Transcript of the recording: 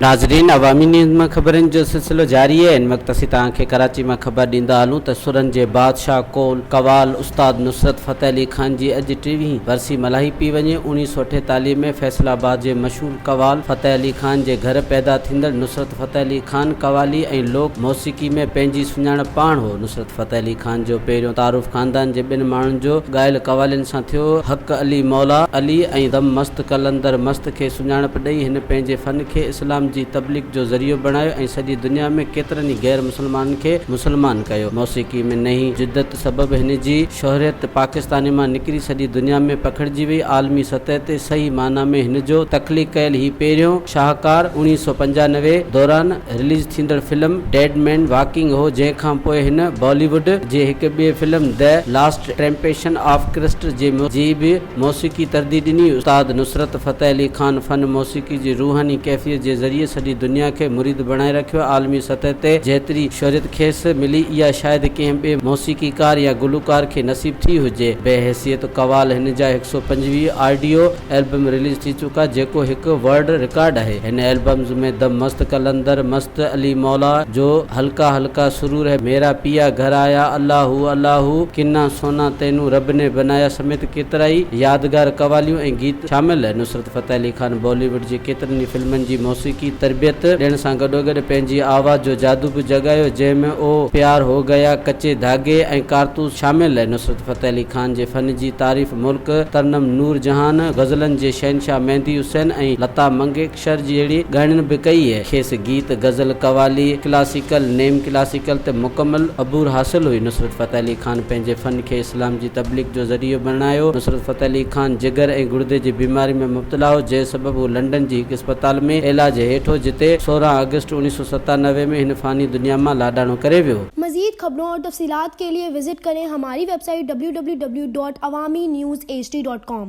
ناظرين عوامي نيوز مان خبرن جو سلسلو جاري آهي هن وقت اسين توهان کي ڪراچي مان خبر ڏيندا هلون ته سرن جي بادشاهه قول قوال استاد نصرت فتح علي خان جي اڄ ٽيويهين ورسي ملهائي پئي وڃي اوڻيهه سو اٺيتاليهه ۾ فيصل آباد جي مشهور قوال فتح علي خان جي گهر پيدا ٿيندڙ نصرت فتح علي خان قوالي ۽ لوڪ موسيقي ۾ پنهنجي سڃاڻپ پاڻ هو نصرت فتح علي خان جو پهريون تعارف خاندان جي ٻن ماڻهن جو ڳايل قوالين سان ٿيو. حق علي مولا علي ۽ دم مست قلندر مست کي سڃاڻپ ڏئي هن پنهنجي فن کي اسلام جي تبليغ جو ذريعو بڻايو ۽ سڄي دنيا ۾ ڪيترن ئي غير مسلمانن کي مسلمان ڪيو. موسيقي ۾ نئين جدت سبب هن جي شهرت پاڪستان مان نڪري سڄي دنيا ۾ پکڙجي وئي. عالمي سطح تي صحيح معنيٰ ۾ هن جو تخليق ڪيل هي پهريون شاهڪار 1995 دوران رليز ٿيندڙ فلم ڊيڊ مين واڪنگ هو جنهن کان پوء هن بالي ووڊ جي هڪ ٻئي film the last temptation of Christ جي جي به موسيقي تردي ڏني. استاد نصرت فتح علي خان فن موسيقي جي روحاني ڪيفيت جي ذريعي سڄي دنيا کي مريد بڻائي رکيو. عالمي سطح تي جيتري شهرت کيس ملي اها شايد ڪنهن ٻئي موسيقيڪار يا گلوڪار کي نصيب ٿي هجي. بحيثيت قوال هن جا هڪ سو 25 آڊيو البم رليز ٿي چڪا جيڪو هڪ ورلڊ رڪارڊ آهي. هن البمز ۾ دم مست قلندر مست علي مولا جو هلڪا هلڪا سرور هي ميرا پيا گهر آيا الله هو الله هو ڪنا سونا تينون رب ني بنايا سميت ڪيترائي يادگار قواليون ۽ گيت شامل. نصرت فتح علي خان بالي ووڊ جي ڪيترن ئي فلمن جي موسيقي تربيت ڏيڻ سان گڏوگڏ پنهنجي آواز جو جادو به جڳايو جنهن ۾ او پيار هو گيا ڪچي ڌاڳي ۽ ڪارتوس شامل. نصرت فتح علي خان جي فن جي تعريف ملڪ ترنم نور جهان، غزلن جي شهنشاهه مهدي حسين ۽ لتا منگيشڪر جهڙي ڳائڻين به ڪئي. کيس گيت، غزل، قوالي، ڪلاسيڪل، نيم ڪلاسيڪل تي مڪمل عبور حاصل هئي. نصرت فتح علي خان پنهنجي فن کي اسلام جي تبليغ جو ذريعو بڻايو. نصرت فتح علي خان جگر ۽ گڙدي جي بيماري ۾ مبتلا هو، جنهن سبب هو لنڊن جي هڪ اسپتال ۾ علاج هيٺ هو، جتي 16 آگسٽ 1997 ۾ هن فاني دنيا مان لاڏاڻو ڪري ويو. مزيد خبرون اور تفصيلات ڪي ليي وزٽ ڪرين هماري web site www.awamiNewsHD.com.